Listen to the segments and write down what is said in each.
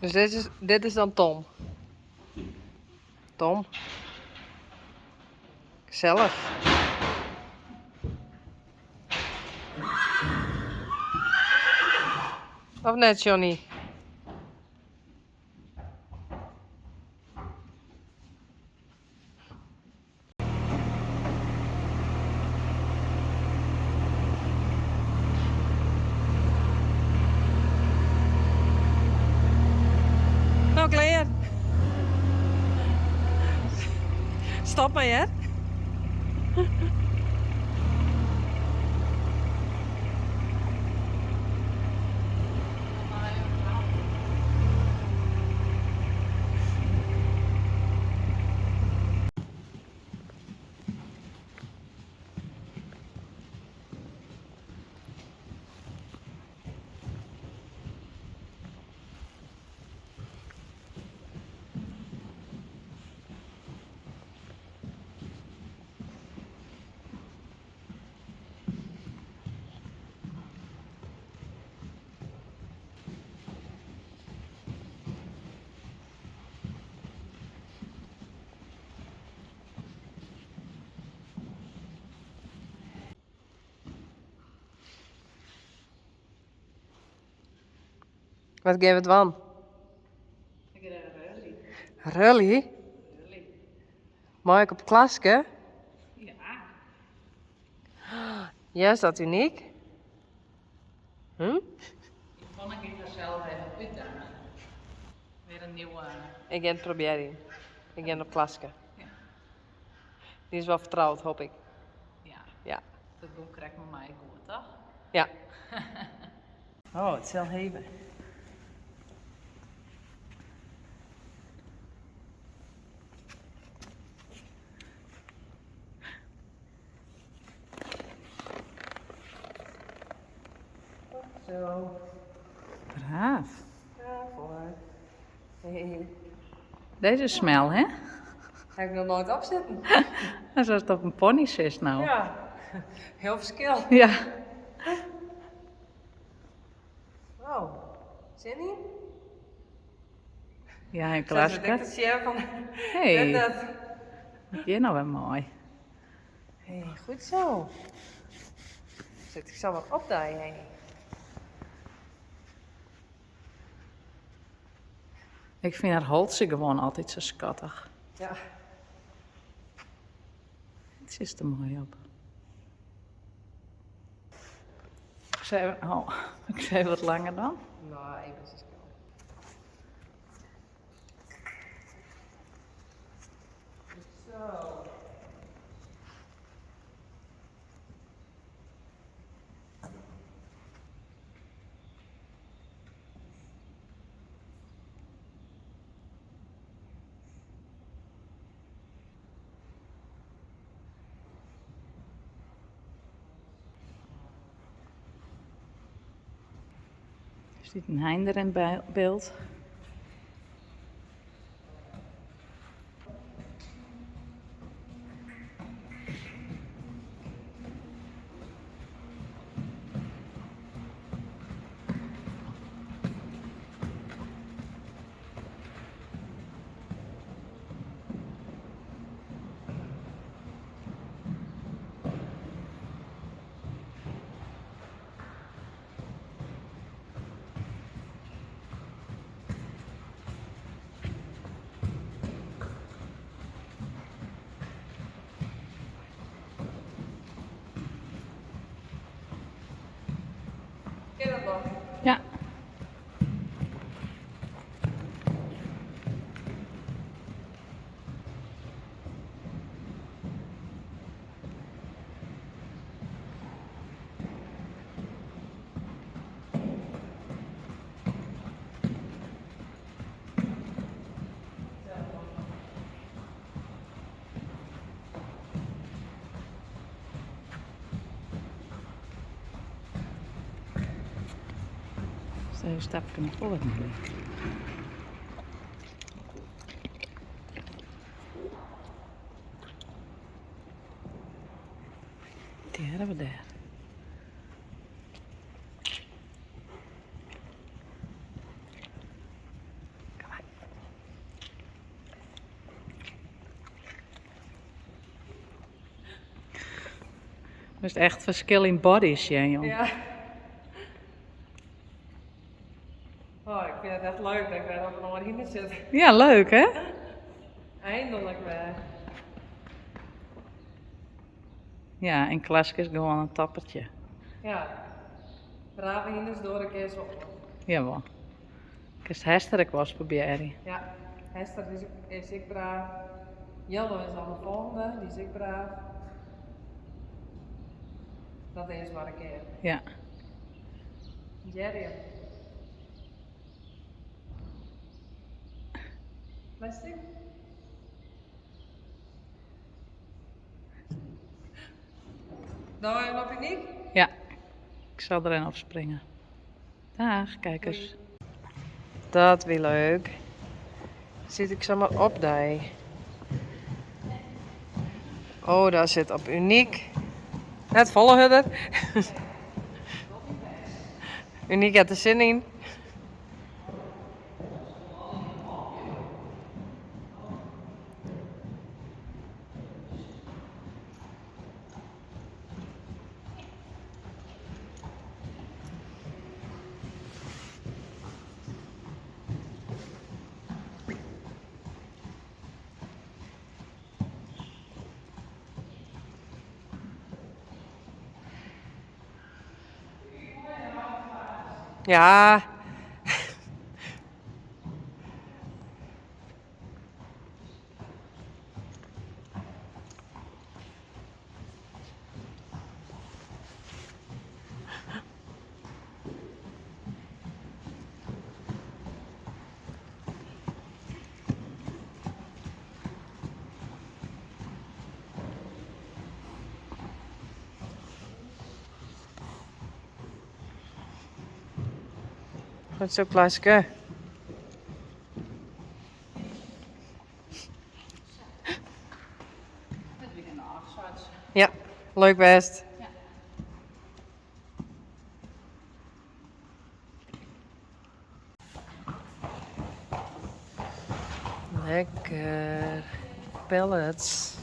Dus dit is, dit is dan Tom. Tom. Gesellich. Of net, Johnny? No klear. Stop mar hear. Wat gean we dwaan? Ik gean even rully. Rully? Rully. Mei ik op klaske? Ja. Ja, is dat unyk? Hm? Yvonne giet har sels even útdaagjen. Weer in nieuwe. Ik gean it probearjen. Ik gean op klaske. Ja. Dy is wol fertroud, hoop ik. Ja. Ja. Dat gong krekt mei my goed, toch? Ja. Oh, it sil heve. Zo. Braaf. Braaf hoor. Hey. Deze is smel, hè? Heb ik nog nooit op sitten. As it op in pony sitst no. Ja, hiel ferskil. Ja. Oh, sin yn? Ja, in Sa sit ik klaske. te sjen fan. Hey. Dat. Hjir no wer mei. Hey, goed zo. Zit ik zo wat op daar heen. Ik fyn har holtsje gewoan altyd sa skattich. Ja. It sitst der moai op. Ik sei, oh, ik sei wat langer dan. No, even is het Zo. Stiet in hynder yn byld. Kin dat noch? Ja. Even in stapke nei foaren. Dêr of dêr? Moatst echt ferskil yn bodies sjen, jong. Ja. Oh, ik fyn it echt leuk dat ik wer op in oar hynder sit. Ja, leuk hè? Eindelijk wer. Ja, en Klaske is gewoan in toppertje. Ja. Brave hynders doar ik earst wol oan. Jawol. Kinst Hester ek wolris probearje. Ja, Hester is ek braaf. Jelle is al de folgjende, dy is ek braaf. Dat earst mar in kear. Ja. Jerry. Plastic? Nou even op Uniek? Ja, ik sil der even op springe. Dag, kijkers. Dat wie leuk. Sit ik samar op dy. Oh, daar sit op Uniek. Net folle hurder. Uniek hat der sin yn. Ja. Goed zo, Klaske. Ja, leuk west. Lekker. Pellets.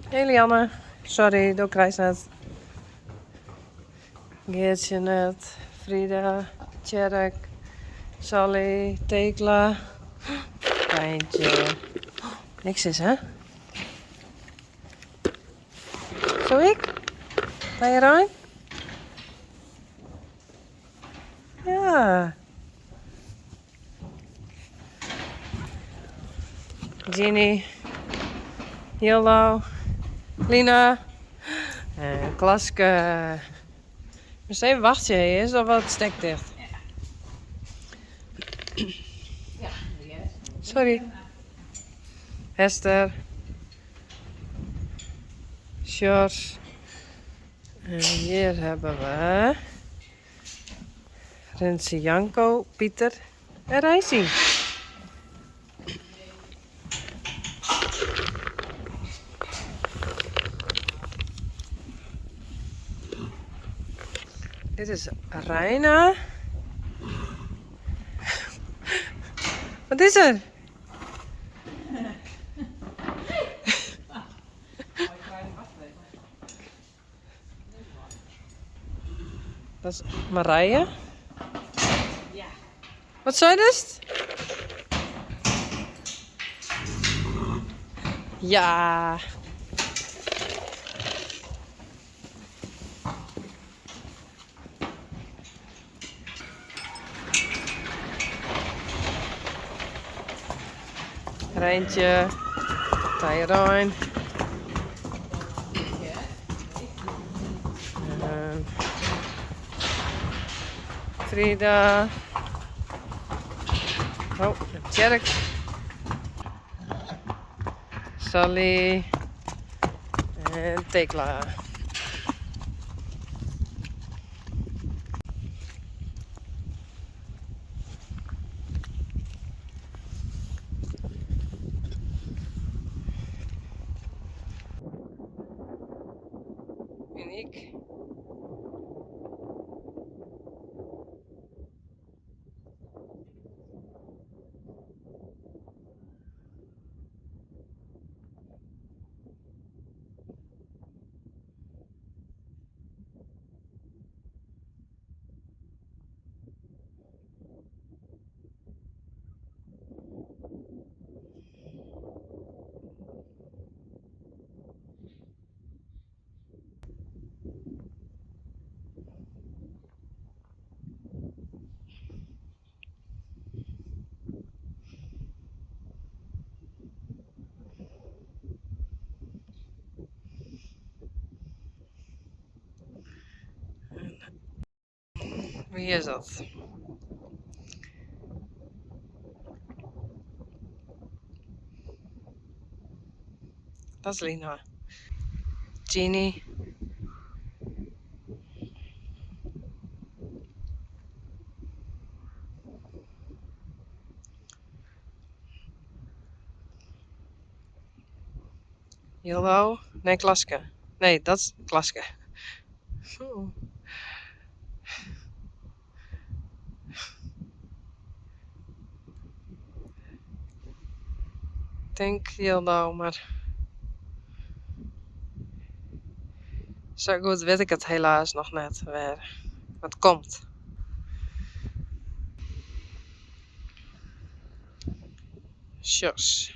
Hey Lianne. Sorry, do krijst net. Geertsje net. Frida. Tjerk. Sally. Tekla. Tijntje. Niks is, hè? Zo ik? Ben je rein? Ja. Ginny. Jollo. Lina. En Klaske. Moatst even wachtsje, is al wat stekticht. Sorry. Hester. Sjors. En hier hebben we Renze Janko, Pieter en Reisy. Dit is Reina. Wat is er? Dat is Marije. Ja. Wat zei dus? Ja. Reintje, Tyrone. Frida. Oh, Tjerk. Sally. En Tekla. Uniek. Wie is dat? Dat is Lina. Jeannie. Jildau. Nee, Klaske. Nee, dat is Klaske. Tink Jildau, mar sa goed wit ik it helaas noch net wêr. Mar it komt. Sjors.